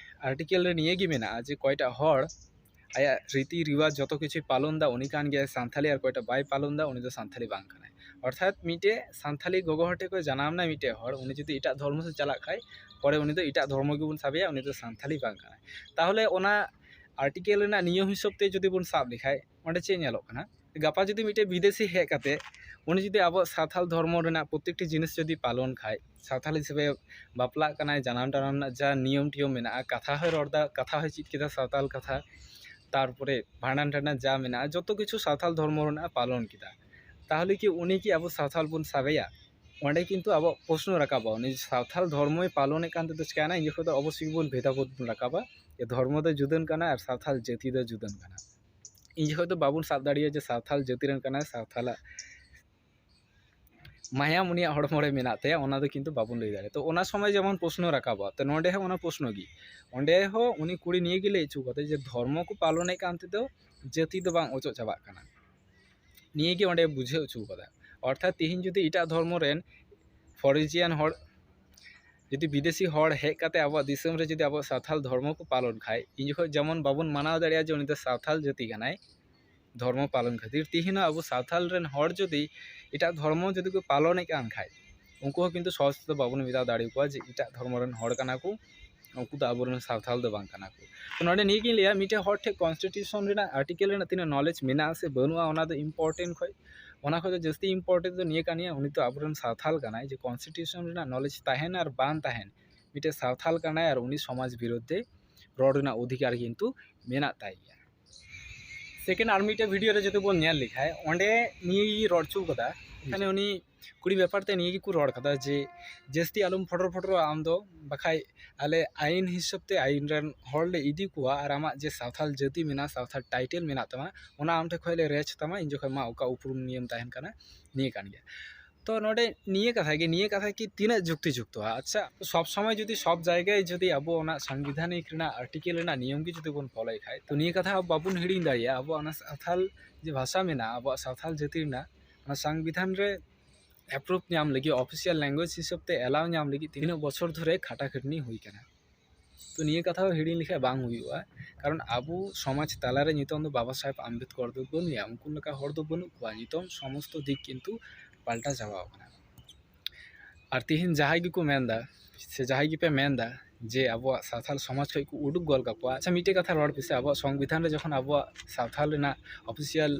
ᱟᱨᱴᱤᱠᱮᱞ ᱨᱮ ᱱᱤᱭᱟᱹ ᱜᱮ ᱢᱮᱱᱟᱜᱼᱟ ᱡᱮ ᱚᱠᱚᱭᱴᱟᱜ ᱦᱚᱲ ᱟᱭᱟᱜ ᱨᱤᱛᱤ ᱨᱤᱣᱟᱡᱽ ᱡᱚᱛᱚ ᱠᱤᱪᱷᱩᱭ ᱯᱟᱞᱚᱱ ᱮᱫᱟ, ᱩᱱᱤ ᱠᱟᱱ ᱜᱮᱭᱟᱭ ᱥᱟᱱᱛᱷᱟᱞᱤ, ᱟᱨ ᱚᱠᱚᱭᱴᱟᱜ ᱵᱟᱭ ᱯᱟᱞᱚᱱ ᱮᱫᱟ, ᱩᱱᱤ ᱫᱚ ᱥᱟᱱᱛᱷᱟᱞᱤ ᱵᱟᱝ ᱠᱟᱱᱟᱭ᱾ ᱚᱨᱛᱷᱟᱛ ᱢᱤᱫᱴᱮᱡ ᱥᱟᱱᱛᱷᱟᱞᱤ ᱜᱚᱜᱚ ᱦᱚᱲ ᱴᱷᱮᱱ ᱠᱷᱚᱱ ᱡᱟᱱᱟᱢ ᱮᱱᱟᱭ ᱢᱤᱫᱴᱮᱡ ᱦᱚᱲ, ᱩᱱᱤ ᱡᱩᱫᱤ ᱮᱴᱟᱜ ᱫᱷᱚᱨᱢᱚ ᱥᱮᱫ ᱪᱟᱞᱟᱜ ᱠᱷᱟᱡ, ᱯᱚᱨᱮ ᱩᱱᱤ ᱫᱚ ᱮᱴᱟᱜ ᱫᱷᱚᱨᱢᱚ ᱜᱮᱵᱚᱱ ᱥᱟᱵᱮᱭᱟ, ᱩᱱᱤ ᱫᱚ ᱥᱟᱱᱛᱷᱟᱞᱤ ᱵᱟᱝ ᱠᱟᱱᱟᱭ᱾ ᱛᱟᱦᱚᱞᱮ ᱚᱱᱟ ᱟᱨᱴᱤᱠᱮᱞ ᱨᱮᱱᱟᱜ ᱱᱤᱭᱚᱢ ᱦᱤᱥᱟᱹᱵ ᱛᱮ ᱡᱩᱫᱤ ᱵᱚᱱ ᱥᱟᱵ ᱞᱮᱠᱷᱟᱡ, ᱚᱸᱰᱮ ᱪᱮᱫ ᱧᱮᱞᱚᱜ ᱠᱟᱱᱟ? ᱜᱟᱯᱟ ᱡᱩᱫᱤ ᱢᱤᱫᱴᱮᱡ ᱵᱤᱫᱮᱥᱤ ᱦᱮᱡ ᱠᱟᱛᱮ ᱩᱱᱤ ᱡᱩᱫᱤ ᱟᱵᱚᱣᱟᱜ ᱥᱟᱱᱛᱷᱟᱞ ᱫᱷᱚᱨᱢᱚ ᱨᱮᱱᱟᱜ ᱯᱨᱚᱛᱛᱮᱠᱴᱤ ᱡᱤᱱᱤᱥ ᱡᱩᱫᱤ ᱯᱟᱞᱚᱱ ᱠᱷᱟᱡ, ᱥᱟᱱᱛᱷᱟᱞ ᱦᱤᱥᱟᱹᱵᱮ ᱵᱟᱯᱞᱟᱜ ᱠᱟᱱᱟᱭ, ᱡᱟᱱᱟᱢ ᱴᱟᱱᱟᱢ ᱨᱮᱱᱟᱜ ᱡᱟ ᱱᱤᱭᱚᱢ ᱴᱤᱭᱚᱢ ᱢᱮᱱᱟᱜᱼᱟ, ᱠᱟᱛᱷᱟ ᱦᱚᱸᱭ ᱨᱚᱲ ᱮᱫᱟ, ᱠᱟᱛᱷᱟ ᱦᱚᱸᱭ ᱪᱮᱫ ᱠᱮᱫᱟ ᱥᱟᱱᱛᱟᱞ ᱠᱟᱛᱷᱟ, ᱛᱟᱨᱯᱚᱨᱮ ᱵᱷᱟᱸᱰᱟᱱ ᱴᱟᱸᱰᱟᱱ ᱡᱟ ᱢᱮᱱᱟᱜᱼᱟ, ᱡᱚᱛᱚ ᱠᱤᱪᱷᱩ ᱥᱟᱱᱛᱷᱟᱞ ᱫᱷᱚᱨᱢᱚ ᱨᱮᱱᱟᱜ ᱯᱟᱞᱚᱱ ᱠᱮᱫᱟ, ᱛᱟᱦᱚᱞᱮ ᱠᱤ ᱩᱱᱤ ᱠᱤ ᱟᱵᱚ ᱥᱟᱱᱛᱷᱟᱞ ᱵᱚᱱ ᱥᱟᱵᱮᱭᱟ? ᱚᱸᱰᱮ ᱠᱤᱱᱛᱩ ᱟᱵᱚᱣᱟᱜ ᱯᱨᱚᱥᱱᱚ ᱨᱟᱠᱟᱵᱚᱜᱼᱟ, ᱩᱱᱤ ᱥᱟᱱᱛᱷᱟᱞ ᱫᱷᱚᱨᱢᱚᱭ ᱯᱟᱞᱚᱱᱮᱫ ᱠᱟᱱ ᱛᱮᱫᱚ ᱪᱤᱠᱟᱭᱱᱟ? ᱤᱧ ᱡᱚᱠᱷᱚᱱ ᱫᱚ ᱚᱵᱚᱥᱥᱳᱭ ᱜᱮᱵᱚᱱ ᱵᱷᱮᱫᱟ ᱵᱷᱮᱫᱟᱵᱷᱮᱫ ᱵᱚᱱ ᱨᱟᱠᱟᱵᱟ, ᱡᱮ ᱫᱷᱚᱨᱢᱚ ᱫᱚ ᱡᱩᱫᱟᱹᱱ ᱠᱟᱱᱟ ᱟᱨ ᱥᱟᱱᱛᱷᱟᱞ ᱡᱟᱹᱛᱤ ᱫᱚ ᱡᱩᱫᱟᱹᱱ ᱠᱟᱱᱟ᱾ ᱤᱧ ᱡᱚᱠᱷᱚᱱ ᱫᱚ ᱵᱟᱵᱚᱱ ᱥᱟᱵ ᱫᱟᱲᱮᱭᱟᱜᱼᱟ ᱡᱮ ᱥᱟᱱᱛᱷᱟᱞ ᱡᱟᱹᱛᱤ ᱨᱮᱱ ᱠᱟᱱᱟᱭ, ᱥᱟᱱᱛᱷᱟᱞᱟᱜ ᱢᱟᱭᱟᱢ ᱩᱱᱤᱭᱟᱜ ᱦᱚᱲᱢᱚ ᱨᱮ ᱢᱮᱱᱟᱜ ᱛᱟᱭᱟ, ᱚᱱᱟ ᱫᱚ ᱠᱤᱱᱛᱩ ᱵᱟᱵᱚᱱ ᱞᱟᱹᱭ ᱫᱟᱲᱮᱭᱟᱜᱼᱟ᱾ ᱛᱚ ᱚᱱᱟ ᱥᱚᱢᱚᱭ ᱡᱮᱢᱚᱱ ᱯᱨᱚᱥᱱᱚ ᱨᱟᱠᱟᱵᱚᱜᱼᱟ, ᱛᱚ ᱱᱚᱰᱮ ᱦᱚᱸ ᱚᱱᱟ ᱯᱨᱚᱥᱱᱚ ᱜᱮ, ᱚᱸᱰᱮ ᱦᱚᱸ ᱩᱱᱤ ᱠᱩᱲᱤ ᱱᱤᱭᱟᱹ ᱜᱮ ᱞᱟᱹᱭ ᱦᱚᱪᱚ ᱠᱟᱫᱟ ᱡᱮ ᱫᱷᱚᱨᱢᱚ ᱠᱚ ᱯᱟᱞᱚᱱᱮᱫ ᱠᱟᱱ ᱛᱮᱫᱚ ᱡᱟᱹᱛᱤ ᱫᱚ ᱵᱟᱝ ᱚᱪᱚᱜ ᱪᱟᱵᱟᱜ ᱠᱟᱱᱟ, ᱱᱤᱭᱟᱹ ᱜᱮ ᱚᱸᱰᱮ ᱵᱩᱡᱷᱟᱹᱣ ᱦᱚᱪᱚ ᱠᱟᱫᱟ᱾ ᱚᱨᱛᱷᱟᱛ ᱛᱮᱦᱮᱧ ᱡᱩᱫᱤ ᱮᱴᱟᱜ ᱫᱷᱚᱨᱢᱚ ᱨᱮᱱ ᱯᱷᱚᱨᱮᱡᱤᱭᱟᱱ ᱦᱚᱲ, ᱡᱩᱫᱤ ᱵᱤᱫᱮᱥᱤ ᱦᱚᱲ ᱦᱮᱡ ᱠᱟᱛᱮ ᱟᱵᱚᱣᱟᱜ ᱫᱤᱥᱚᱢ ᱨᱮ ᱡᱩᱫᱤ ᱟᱵᱚᱣᱟᱜ ᱥᱟᱱᱛᱷᱟᱞ ᱫᱷᱚᱨᱢᱚ ᱠᱚ ᱯᱟᱞᱚᱱ ᱠᱷᱟᱡ, ᱤᱧ ᱡᱚᱠᱷᱚᱱ ᱡᱮᱢᱚᱱ ᱵᱟᱵᱚᱱ ᱢᱟᱱᱟᱣ ᱫᱟᱲᱮᱭᱟᱜᱼᱟ ᱡᱮ ᱩᱱᱤ ᱫᱚ ᱥᱟᱱᱛᱷᱟᱞ ᱡᱟᱹᱛᱤ ᱠᱟᱱᱟᱭ ᱫᱷᱚᱨᱢᱚ ᱯᱟᱞᱚᱱ ᱠᱷᱟᱹᱛᱤᱨ, ᱛᱮᱦᱮᱧ ᱦᱚᱸ ᱟᱵᱚ ᱥᱟᱱᱛᱷᱟᱞ ᱨᱮᱱ ᱦᱚᱲ ᱡᱩᱫᱤ ᱮᱴᱟᱜ ᱫᱷᱚᱨᱢᱚ ᱡᱩᱫᱤ ᱠᱚ ᱯᱟᱞᱚᱱᱮᱫ ᱠᱟᱱ ᱠᱷᱟᱡ, ᱩᱱᱠᱩ ᱦᱚᱸ ᱠᱤᱱᱛᱩ ᱥᱚᱦᱚᱡ ᱛᱮᱫᱚ ᱵᱟᱵᱚᱱ ᱢᱮᱛᱟ ᱫᱟᱲᱮ ᱟᱠᱚᱣᱟ ᱡᱮ ᱮᱴᱟᱜ ᱫᱷᱚᱨᱢᱚ ᱨᱮᱱ ᱦᱚᱲ ᱠᱟᱱᱟ ᱠᱚ, ᱩᱱᱠᱩ ᱫᱚ ᱟᱵᱚᱨᱮᱱ ᱥᱟᱱᱛᱷᱟᱞ ᱫᱚ ᱵᱟᱝ ᱠᱟᱱᱟ ᱠᱚ᱾ ᱛᱚ ᱱᱚᱰᱮ ᱱᱤᱭᱟᱹ ᱜᱤᱧ ᱞᱟᱹᱭᱟ, ᱢᱤᱫᱴᱮᱱ ᱦᱚᱲ ᱴᱷᱮᱱ ᱠᱚᱱᱥᱴᱤᱴᱤᱭᱩᱥᱚᱱ ᱨᱮᱱᱟᱜ ᱟᱨᱴᱤᱠᱮᱞ ᱨᱮᱱᱟᱜ ᱛᱤᱱᱟᱹᱜ ᱱᱚᱞᱮᱡᱽ ᱢᱮᱱᱟᱜᱼᱟ ᱥᱮ ᱵᱟᱹᱱᱩᱜᱼᱟ, ᱚᱱᱟ ᱫᱚ ᱤᱢᱯᱚᱨᱴᱮᱱᱴ ᱠᱷᱚᱡ, ᱚᱱᱟ ᱠᱷᱚᱡ ᱫᱚ ᱡᱟᱹᱥᱛᱤ ᱤᱢᱯᱚᱨᱴᱮᱱᱴ ᱫᱚ ᱱᱤᱭᱟᱹ ᱠᱟᱱ ᱜᱮᱭᱟ, ᱩᱱᱤ ᱛᱚ ᱟᱵᱚᱨᱮᱱ ᱥᱟᱱᱛᱷᱟᱞ ᱠᱟᱱᱟᱭ, ᱡᱮ ᱠᱚᱱᱥᱴᱤᱴᱤᱭᱩᱥᱚᱱ ᱨᱮᱱᱟᱜ ᱱᱚᱞᱮᱡᱽ ᱛᱟᱦᱮᱱ ᱟᱨ ᱵᱟᱝ ᱛᱟᱦᱮᱱ, ᱢᱤᱫᱴᱮᱱ ᱥᱟᱱᱛᱷᱟᱞ ᱠᱟᱱᱟᱭ ᱟᱨ ᱩᱱᱤ ᱥᱚᱢᱟᱡᱽ ᱵᱤᱨᱳᱫᱷ ᱛᱮ ᱨᱚᱲ ᱨᱮᱱᱟᱜ ᱚᱫᱷᱤᱠᱟᱨ ᱠᱤᱱᱛᱩ ᱢᱮᱱᱟᱜ ᱛᱟᱭ ᱜᱮᱭᱟ᱾ ᱥᱮᱠᱮᱱᱰ ᱟᱨ ᱢᱤᱫᱴᱮᱡ ᱵᱷᱤᱰᱤᱭᱳ ᱨᱮ ᱡᱩᱫᱤ ᱵᱚᱱ ᱧᱮᱞ ᱞᱮᱠᱷᱟᱡ, ᱚᱸᱰᱮ ᱱᱤᱭᱟᱹ ᱜᱮ ᱨᱚᱲ ᱦᱚᱪᱚ ᱠᱟᱫᱟ᱾ ᱮᱠᱷᱟᱱ ᱩᱱᱤ ᱠᱩᱲᱤ ᱵᱮᱯᱟᱨ ᱛᱮ ᱱᱤᱭᱟᱹ ᱜᱮᱠᱚ ᱨᱚᱲ ᱠᱟᱫᱟ ᱡᱮ, ᱡᱟᱹᱥᱛᱤ ᱟᱞᱚᱢ ᱯᱷᱚᱴᱚᱨ ᱯᱷᱚᱴᱚᱨᱚᱜᱼᱟ ᱟᱢ ᱫᱚ, ᱵᱟᱠᱷᱟᱡ ᱟᱞᱮ ᱟᱭᱤᱱ ᱦᱤᱥᱟᱹᱵ ᱛᱮ ᱟᱭᱤᱱ ᱨᱮᱱ ᱦᱚᱲ ᱞᱮ ᱤᱫᱤ ᱠᱚᱣᱟ ᱟᱨ ᱟᱢᱟᱜ ᱡᱮ ᱥᱟᱶᱛᱟᱞ ᱡᱟᱹᱛᱤ ᱢᱮᱱᱟᱜᱼᱟ, ᱥᱟᱶᱛᱟᱞ ᱴᱟᱭᱴᱮᱞ ᱢᱮᱱᱟᱜ ᱛᱟᱢᱟ, ᱚᱱᱟ ᱟᱢ ᱴᱷᱮᱱ ᱠᱷᱚᱱ ᱞᱮ ᱨᱮᱡᱽ ᱛᱟᱢᱟ, ᱤᱧ ᱡᱚᱠᱷᱚᱱ ᱢᱟ ᱚᱠᱟ ᱩᱯᱨᱩᱢ ᱱᱤᱭᱮᱢ ᱛᱟᱦᱮᱱ ᱠᱟᱱᱟ, ᱱᱤᱭᱟᱹ ᱠᱟᱱ ᱜᱮᱭᱟ᱾ ᱛᱚ ᱱᱚᱰᱮ ᱱᱤᱭᱟᱹ ᱠᱟᱛᱷᱟ ᱜᱮ, ᱱᱤᱭᱟᱹ ᱠᱟᱛᱷᱟ ᱠᱤ ᱛᱤᱱᱟᱹᱜ ᱡᱩᱠᱛᱤ ᱡᱩᱠᱛᱚ? ᱟᱪᱪᱷᱟ, ᱥᱚᱵ ᱥᱚᱢᱚᱭ ᱡᱩᱫᱤ ᱥᱚᱵ ᱡᱟᱭᱜᱟᱭ ᱡᱩᱫᱤ ᱟᱵᱚ ᱚᱱᱟ ᱥᱚᱝᱵᱤᱫᱷᱟᱱᱤᱠ ᱨᱮᱱᱟᱜ ᱟᱨᱴᱤᱠᱮᱞ ᱨᱮᱱᱟᱜ ᱱᱤᱭᱚᱢ ᱜᱮ ᱡᱩᱫᱤ ᱵᱚᱱ ᱯᱷᱚᱞᱳᱭ ᱠᱷᱟᱡ, ᱛᱚ ᱱᱤᱭᱟᱹ ᱠᱟᱛᱷᱟ ᱵᱟᱵᱚᱱ ᱦᱤᱲᱤᱧ ᱫᱟᱲᱮᱭᱟᱜᱼᱟ, ᱟᱵᱚᱣᱟᱜ ᱚᱱᱟ ᱥᱟᱶᱛᱟᱞ ᱡᱮ ᱵᱷᱟᱥᱟ ᱢᱮᱱᱟᱜᱼᱟ, ᱟᱵᱚᱣᱟᱜ ᱥᱟᱶᱛᱟᱞ ᱡᱟᱹᱛᱤ ᱨᱮᱱᱟᱜ, ᱚᱱᱟ ᱥᱚᱝᱵᱤᱫᱷᱟᱱ ᱨᱮ ᱮᱯᱨᱩᱵᱷ ᱧᱟᱢ ᱞᱟᱹᱜᱤᱫ, ᱚᱯᱷᱤᱥᱤᱭᱟᱞ ᱞᱮᱝᱜᱩᱭᱮᱡᱽ ᱦᱤᱥᱟᱹᱵ ᱛᱮ ᱮᱞᱟᱣ ᱧᱟᱢ ᱞᱟᱹᱜᱤᱫ ᱛᱤᱱᱟᱹᱜ ᱵᱚᱪᱷᱚᱨ ᱫᱷᱚᱨᱮ ᱠᱷᱟᱴᱟ ᱠᱷᱟᱴᱱᱤ ᱦᱩᱭ ᱠᱟᱱᱟ᱾ ᱛᱚ ᱱᱤᱭᱟᱹ ᱠᱟᱛᱷᱟ ᱦᱚᱸ ᱦᱤᱲᱤᱧ ᱞᱮᱠᱷᱟᱡ ᱵᱟᱝ ᱦᱩᱭᱩᱜᱼᱟ, ᱠᱟᱨᱚᱱ ᱟᱵᱚ ᱥᱚᱢᱟᱡᱽ ᱛᱟᱞᱟᱨᱮ ᱱᱤᱛᱚᱝ ᱫᱚ ᱵᱟᱵᱟ ᱥᱟᱦᱮᱵᱽ ᱟᱢᱵᱮᱫᱠᱚᱨ ᱫᱚ ᱵᱟᱹᱱᱩᱭᱟ, ᱩᱱᱠᱩ ᱞᱮᱠᱟ ᱦᱚᱲ ᱫᱚ ᱵᱟᱹᱱᱩᱜ ᱠᱚᱣᱟ᱾ ᱱᱤᱛᱚᱝ ᱥᱚᱢᱚᱥᱛᱚ ᱫᱤᱠ ᱠᱤᱱᱛᱩ ᱯᱟᱞᱴᱟᱣ ᱪᱟᱵᱟᱣ ᱠᱟᱱᱟ᱾ ᱟᱨ ᱛᱤᱦᱤᱧ ᱡᱟᱦᱟᱸᱭ ᱜᱮᱠᱚ ᱢᱮᱱᱫᱟ, ᱥᱮ ᱡᱟᱦᱟᱸᱭ ᱜᱮᱯᱮ ᱢᱮᱱᱫᱟ ᱡᱮ ᱟᱵᱚᱣᱟᱜ ᱥᱟᱶᱛᱟᱞ ᱥᱚᱢᱟᱡᱽ ᱠᱷᱚᱡ ᱠᱚ ᱩᱰᱩᱠ ᱜᱚᱫ ᱠᱟᱠᱚᱣᱟ, ᱟᱪᱪᱷᱟ, ᱢᱤᱫᱴᱮᱡ ᱠᱟᱛᱷᱟ ᱨᱚᱲ ᱯᱮᱥᱮ, ᱟᱵᱚᱣᱟᱜ ᱥᱚᱝᱵᱤᱫᱷᱟᱱ ᱨᱮ ᱡᱚᱠᱷᱚᱱ ᱟᱵᱚᱣᱟᱜ ᱥᱟᱶᱛᱟᱞ ᱨᱮᱱᱟᱜ ᱚᱯᱷᱤᱥᱤᱭᱟᱞ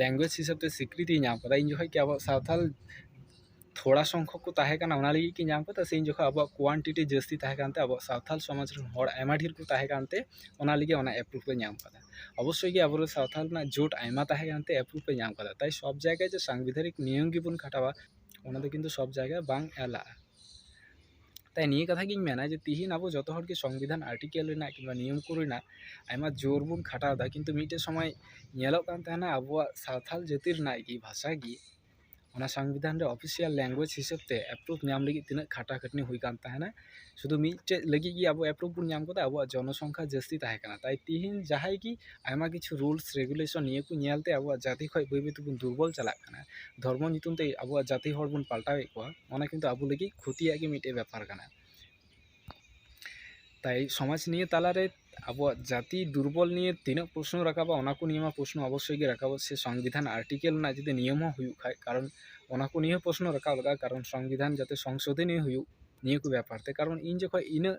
ᱞᱮᱝᱜᱩᱭᱮᱡᱽ ᱦᱤᱥᱟᱹᱵ ᱛᱮ ᱥᱤᱠᱨᱤᱛᱤᱭ ᱧᱟᱢ ᱠᱟᱫᱟ, ᱤᱧ ᱡᱚᱠᱷᱚᱡ ᱠᱤ ᱟᱵᱚᱣᱟᱜ ᱥᱟᱶᱛᱟᱞ ᱛᱷᱚᱲᱟ ᱥᱚᱝᱠᱷᱚᱠ ᱠᱚ ᱛᱟᱦᱮᱸ ᱠᱟᱱᱟ, ᱚᱱᱟ ᱞᱟᱹᱜᱤᱫ ᱠᱤ ᱧᱟᱢ ᱠᱟᱫᱟ? ᱥᱮ ᱤᱧ ᱡᱚᱠᱷᱚᱱ ᱟᱵᱚᱣᱟᱜ ᱠᱣᱟᱱᱴᱤᱴᱤ ᱡᱟᱹᱥᱛᱤ ᱛᱟᱦᱮᱸ ᱠᱟᱱᱛᱮ, ᱟᱵᱚᱣᱟᱜ ᱥᱟᱶᱛᱟᱞ ᱥᱚᱢᱟᱡᱽ ᱨᱮᱱ ᱦᱚᱲ ᱟᱭᱢᱟ ᱰᱷᱮᱨ ᱠᱚ ᱛᱟᱦᱮᱸ ᱠᱟᱱᱛᱮ, ᱚᱱᱟ ᱞᱟᱹᱜᱤᱫ ᱚᱱᱟ ᱮᱯᱨᱩᱵᱷ ᱞᱮ ᱧᱟᱢ ᱠᱟᱫᱟ? ᱚᱵᱚᱥᱥᱳᱭ ᱜᱮ ᱟᱵᱚᱨᱮᱱ ᱥᱟᱶᱛᱟᱞ ᱨᱮᱱᱟᱜ ᱡᱳᱴ ᱟᱭᱢᱟ ᱛᱟᱦᱮᱸ ᱠᱟᱱᱛᱮ ᱮᱯᱨᱩᱵᱷ ᱞᱮ ᱧᱟᱢ ᱠᱟᱫᱟ᱾ ᱛᱟᱭ ᱥᱚᱵ ᱡᱟᱭᱜᱟᱭ ᱡᱮ ᱥᱟᱝᱵᱤᱫᱷᱟᱱᱤᱠ ᱱᱤᱭᱚᱢ ᱜᱮᱵᱚᱱ ᱠᱷᱟᱴᱟᱣᱟ, ᱚᱱᱟ ᱫᱚ ᱠᱤᱱᱛᱩ ᱥᱚᱵ ᱡᱟᱭᱜᱟ ᱵᱟᱝ ᱮᱞᱟᱜᱼᱟ᱾ ᱛᱟᱭ ᱱᱤᱭᱟᱹ ᱠᱟᱛᱷᱟ ᱜᱤᱧ ᱢᱮᱱᱟ ᱡᱮ ᱛᱤᱦᱤᱧ ᱟᱵᱚ ᱡᱚᱛᱚ ᱦᱚᱲ ᱜᱮ ᱥᱚᱝᱵᱤᱫᱷᱟᱱ ᱟᱨᱴᱤᱠᱮᱞ ᱨᱮᱱᱟᱜ ᱠᱤᱝᱵᱟ ᱱᱤᱭᱚᱢ ᱠᱚ ᱨᱮᱱᱟᱜ ᱟᱭᱢᱟ ᱡᱳᱨ ᱵᱚᱱ ᱠᱷᱟᱴᱟᱣ ᱮᱫᱟ, ᱠᱤᱱᱛᱩ ᱢᱤᱫᱴᱮᱡ ᱥᱚᱢᱚᱭ ᱧᱮᱞᱚᱜ ᱠᱟᱱ ᱛᱟᱦᱮᱱᱟ ᱟᱵᱚᱣᱟᱜ ᱥᱟᱶᱛᱟᱞ ᱡᱟᱹᱛᱤ ᱨᱮᱱᱟᱜ ᱜᱮ ᱵᱷᱟᱥᱟ ᱜᱮ ᱚᱱᱟ ᱥᱚᱝᱵᱤᱫᱷᱟᱱ ᱨᱮ ᱚᱯᱷᱤᱥᱤᱭᱟᱞ ᱞᱮᱝᱜᱩᱭᱮᱡᱽ ᱦᱤᱥᱟᱹᱵ ᱛᱮ ᱮᱯᱨᱩᱵᱷ ᱧᱟᱢ ᱞᱟᱹᱜᱤᱫ ᱛᱤᱱᱟᱹᱜ ᱠᱷᱟᱴᱟ ᱠᱷᱟᱴᱱᱤ ᱦᱩᱭ ᱠᱟᱱ ᱛᱟᱦᱮᱱᱟ, ᱥᱩᱫᱷᱩ ᱢᱤᱫᱴᱮᱡ ᱞᱟᱹᱜᱤᱫ ᱜᱮ ᱟᱵᱚ ᱮᱯᱨᱩᱵᱷ ᱵᱚᱱ ᱧᱟᱢ ᱠᱟᱫᱟ, ᱟᱵᱚᱣᱟᱜ ᱡᱚᱱᱚᱥᱚᱝᱠᱷᱟ ᱡᱟᱹᱥᱛᱤ ᱛᱟᱦᱮᱸ ᱠᱟᱱᱟ᱾ ᱛᱟᱭ ᱛᱤᱦᱤᱧ ᱡᱟᱦᱟᱸᱭ ᱜᱮ ᱟᱭᱢᱟ ᱠᱤᱪᱷᱩ ᱨᱩᱞᱥ ᱨᱮᱜᱩᱞᱮᱥᱚᱱ ᱱᱤᱭᱟᱹ ᱠᱚ ᱧᱮᱞ ᱛᱮ ᱟᱵᱚᱣᱟᱜ ᱡᱟᱹᱛᱤ ᱠᱷᱚᱡ ᱵᱟᱹᱭ ᱵᱟᱹᱭ ᱛᱮᱵᱚᱱ ᱫᱩᱨᱵᱚᱞ ᱪᱟᱞᱟᱜ ᱠᱟᱱᱟ᱾ ᱫᱷᱚᱨᱢᱚ ᱧᱩᱛᱩᱢ ᱛᱮ ᱟᱵᱚᱣᱟᱜ ᱡᱟᱹᱛᱤ ᱦᱚᱲ ᱵᱚᱱ ᱯᱟᱞᱴᱟᱣᱮᱫ ᱠᱚᱣᱟ, ᱚᱱᱟ ᱠᱤᱱᱛᱩ ᱟᱵᱚ ᱞᱟᱹᱜᱤᱫ ᱠᱷᱚᱛᱤᱭᱟᱜ ᱜᱮ ᱢᱤᱫᱴᱮᱡ ᱵᱮᱯᱟᱨ ᱠᱟᱱᱟ᱾ ᱛᱟᱭ ᱥᱚᱢᱟᱡᱽ ᱱᱤᱭᱟᱹ ᱛᱟᱞᱟᱨᱮ ᱟᱵᱚᱣᱟᱜ ᱡᱟᱹᱛᱤ ᱫᱩᱨᱵᱚᱞ ᱱᱤᱭᱟᱹ ᱛᱤᱱᱟᱹᱜ ᱯᱨᱚᱥᱱᱚ ᱨᱟᱠᱟᱵᱟ, ᱚᱱᱟ ᱠᱚ ᱱᱤᱭᱟᱹ ᱢᱟ ᱯᱨᱚᱥᱱᱚ ᱚᱵᱚᱥᱥᱳᱭ ᱜᱮ ᱨᱟᱠᱟᱵᱚᱜ, ᱥᱮ ᱥᱚᱝᱵᱤᱫᱷᱟᱱ ᱟᱨᱴᱤᱠᱮᱞ ᱨᱮᱱᱟᱜ ᱡᱩᱫᱤ ᱱᱤᱭᱚᱢ ᱦᱚᱸ ᱦᱩᱭᱩᱜ ᱠᱷᱟᱡ, ᱠᱟᱨᱚᱱ ᱚᱱᱟ ᱠᱚ ᱱᱤᱭᱟᱹ ᱯᱨᱚᱥᱱᱚ ᱨᱟᱠᱟᱵ ᱞᱟᱜᱟᱜᱼᱟ, ᱠᱟᱨᱚᱱ ᱥᱚᱝᱵᱤᱫᱷᱟᱱ ᱡᱟᱛᱮ ᱥᱚᱝᱥᱳᱫᱷᱚᱱᱤᱭ ᱦᱩᱭᱩᱜ ᱱᱤᱭᱟᱹ ᱠᱚ ᱵᱮᱯᱟᱨ ᱛᱮ, ᱠᱟᱨᱚᱱ ᱤᱧ ᱡᱚᱠᱷᱚᱱ ᱤᱱᱟᱹᱜ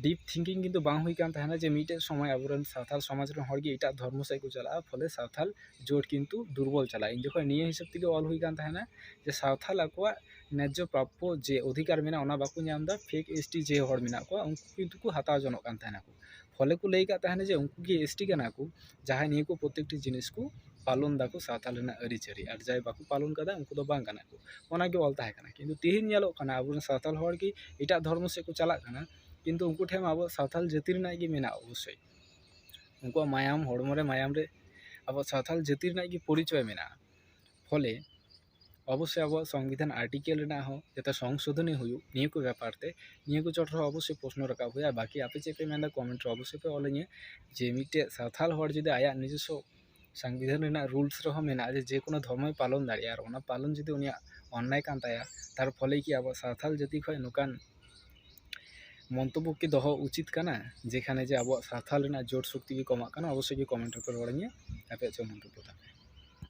ᱰᱤᱯ ᱛᱷᱤᱝᱠᱤᱝ ᱠᱤᱱᱛᱩ ᱵᱟᱝ ᱦᱩᱭ ᱠᱟᱱ ᱛᱟᱦᱮᱱᱟ ᱡᱮ ᱢᱤᱫᱴᱮᱡ ᱥᱚᱢᱚᱭ ᱟᱵᱚᱨᱮᱱ ᱥᱟᱶᱛᱟᱞ ᱥᱚᱢᱟᱡᱽ ᱨᱮᱱ ᱦᱚᱲ ᱜᱮ ᱮᱴᱟᱜ ᱫᱷᱚᱨᱢᱚ ᱥᱮᱫ ᱠᱚ ᱪᱟᱞᱟᱜᱼᱟ, ᱯᱷᱚᱞᱮ ᱥᱟᱶᱛᱟᱞ ᱡᱳᱴ ᱠᱤᱱᱛᱩ ᱫᱩᱨᱵᱚᱞ ᱪᱟᱞᱟᱜᱼᱟ᱾ ᱤᱧ ᱡᱚᱠᱷᱚᱱ ᱱᱤᱭᱟᱹ ᱦᱤᱥᱟᱹᱵ ᱛᱮᱜᱮ ᱚᱞ ᱦᱩᱭ ᱠᱟᱱ ᱛᱟᱦᱮᱱᱟ ᱡᱮ ᱥᱟᱶᱛᱟᱞ ᱟᱠᱚᱣᱟᱜ ᱱᱮᱡᱽᱡᱚ ᱯᱨᱟᱯᱯᱚ ᱡᱮ ᱚᱫᱷᱤᱠᱟᱨ ᱢᱮᱱᱟᱜᱼᱟ, ᱚᱱᱟ ᱵᱟᱠᱚ ᱧᱟᱢ ᱮᱫᱟ, ᱯᱷᱮᱠ ᱮᱥ ᱴᱤ ᱡᱮ ᱦᱚᱲ ᱢᱮᱱᱟᱜ ᱠᱚᱣᱟ, ᱩᱱᱠᱩ ᱠᱤᱱᱛᱩ ᱠᱚ ᱦᱟᱛᱟᱣ ᱡᱚᱱᱚᱜ ᱠᱟᱱ ᱛᱟᱦᱮᱱᱟ ᱠᱚ᱾ ᱯᱷᱚᱞᱮ ᱠᱚ ᱞᱟᱹᱭ ᱠᱟᱜ ᱛᱟᱦᱮᱱᱟ ᱡᱮ ᱩᱱᱠᱩ ᱜᱮ ᱮᱥᱴᱤ ᱠᱟᱱᱟ ᱠᱚ, ᱡᱟᱦᱟᱸᱭ ᱱᱤᱭᱟᱹ ᱠᱚ ᱯᱨᱚᱛᱮᱠᱴᱤ ᱡᱤᱱᱤᱥ ᱠᱚ ᱯᱟᱞᱚᱱ ᱫᱟᱠᱚ ᱥᱟᱶᱛᱟᱞ ᱨᱮᱱᱟᱜ ᱟᱹᱨᱤᱪᱟᱹᱞᱤ, ᱟᱨ ᱡᱟᱦᱟᱸᱭ ᱵᱟᱠᱚ ᱯᱟᱞᱚᱱ ᱠᱟᱫᱟ ᱩᱱᱠᱩ ᱫᱚ ᱵᱟᱝ ᱠᱟᱱᱟ ᱠᱚ᱾ ᱚᱱᱟ ᱜᱮ ᱚᱞ ᱛᱟᱦᱮᱸ ᱠᱟᱱᱟ᱾ ᱠᱤᱱᱛᱩ ᱛᱮᱦᱮᱧ ᱧᱮᱞᱚᱜ ᱠᱟᱱᱟ ᱟᱵᱚᱨᱮᱱ ᱥᱟᱶᱛᱟᱞ ᱦᱚᱲ ᱜᱮ ᱮᱴᱟᱜ ᱫᱷᱚᱨᱢᱚ ᱥᱮᱫ ᱠᱚ ᱪᱟᱞᱟᱜ ᱠᱟᱱᱟ, ᱠᱤᱱᱛᱩ ᱩᱱᱠᱩ ᱴᱷᱮᱱ ᱢᱟ ᱟᱵᱚ ᱥᱟᱶᱛᱟᱞ ᱡᱟᱹᱛᱤ ᱨᱮᱱᱟᱜ ᱜᱮ ᱢᱮᱱᱟᱜᱼᱟ᱾ ᱚᱵᱚᱥᱥᱳᱭ ᱩᱱᱠᱩᱣᱟᱜ ᱢᱟᱭᱟᱢ, ᱦᱚᱲᱢᱚ ᱨᱮ ᱢᱟᱭᱟᱢ ᱨᱮ ᱟᱵᱚ ᱥᱟᱶᱛᱟᱞ ᱡᱟᱹᱛᱤ ᱨᱮᱱᱟᱜ ᱜᱮ ᱯᱚᱨᱤᱪᱚᱭ ᱢᱮᱱᱟᱜᱼᱟ᱾ ᱯᱷᱚᱞᱮ ᱚᱵᱚᱥᱥᱳᱭ ᱟᱵᱚᱣᱟᱜ ᱥᱚᱝᱵᱤᱫᱷᱟᱱ ᱟᱨᱴᱤᱠᱮᱞ ᱨᱮᱱᱟᱜ ᱦᱚᱸ ᱡᱟᱛᱮ ᱥᱚᱝᱥᱳᱫᱷᱚᱱᱤ ᱦᱩᱭᱩᱜ, ᱱᱤᱭᱟᱹ ᱠᱚ ᱵᱮᱯᱟᱨ ᱛᱮ, ᱱᱤᱭᱟᱹ ᱠᱚ ᱪᱚᱴ ᱨᱮᱦᱚᱸ ᱚᱵᱚᱥᱥᱳᱭ ᱯᱨᱚᱥᱱᱚ ᱨᱟᱠᱟᱵ ᱦᱩᱭᱩᱜᱼᱟ᱾ ᱵᱟᱠᱤ ᱟᱯᱮ ᱪᱮᱫ ᱯᱮ ᱢᱮᱱᱫᱟ ᱠᱚᱢᱮᱱᱴ ᱨᱮ ᱚᱵᱚᱥᱥᱳᱭ ᱯᱮ ᱚᱞᱟᱹᱧᱟᱹ, ᱡᱮ ᱢᱤᱫᱴᱮᱡ ᱥᱟᱶᱛᱟᱞ ᱦᱚᱲ ᱡᱩᱫᱤ ᱟᱭᱟᱜ ᱱᱤᱡᱚᱥᱥᱚ ᱥᱚᱝᱵᱤᱫᱷᱟᱱ ᱨᱮᱱᱟᱜ ᱨᱩᱞᱥ ᱨᱮᱦᱚᱸ ᱢᱮᱱᱟᱜᱼᱟ ᱡᱮ ᱡᱮᱠᱳᱱᱳ ᱫᱷᱚᱨᱢᱚᱭ ᱯᱟᱞᱚᱱ ᱫᱟᱲᱮᱭᱟᱜᱼᱟ, ᱟᱨ ᱚᱱᱟ ᱯᱟᱞᱚᱱ ᱡᱩᱫᱤ ᱩᱱᱤᱭᱟᱜ ᱚᱱᱱᱟᱭ ᱠᱟᱱ ᱛᱟᱭᱟ, ᱛᱟᱨ ᱯᱷᱚᱞᱮ ᱠᱤ ᱟᱵᱚᱣᱟᱜ ᱥᱟᱶᱛᱟᱞ ᱡᱟᱹᱛᱤ ᱠᱷᱚᱱ ᱱᱚᱝᱠᱟᱱ ᱢᱚᱱᱛᱚᱵᱵᱚ ᱠᱤ ᱫᱚᱦᱚ ᱩᱪᱤᱛ ᱠᱟᱱᱟ, ᱡᱮᱠᱷᱟᱱᱮ ᱡᱮ ᱟᱵᱚᱣᱟᱜ ᱥᱟᱶᱛᱟᱞ ᱨᱮᱱᱟᱜ ᱡᱳᱴ ᱥᱚᱠᱛᱤ ᱜᱮ ᱠᱚᱢᱟᱜ ᱠᱟᱱᱟ? ᱚᱵᱚᱥᱥᱳᱭ ᱜᱮ ᱠᱚᱢᱮᱱᱴ ᱨᱮᱯᱮ ᱨᱚᱲᱟᱹᱧᱟᱹ ᱟᱯᱮᱭᱟᱜ ᱪᱮᱫ ᱢᱚᱱᱛᱚᱵᱵᱚ ᱛᱟᱯᱮ᱾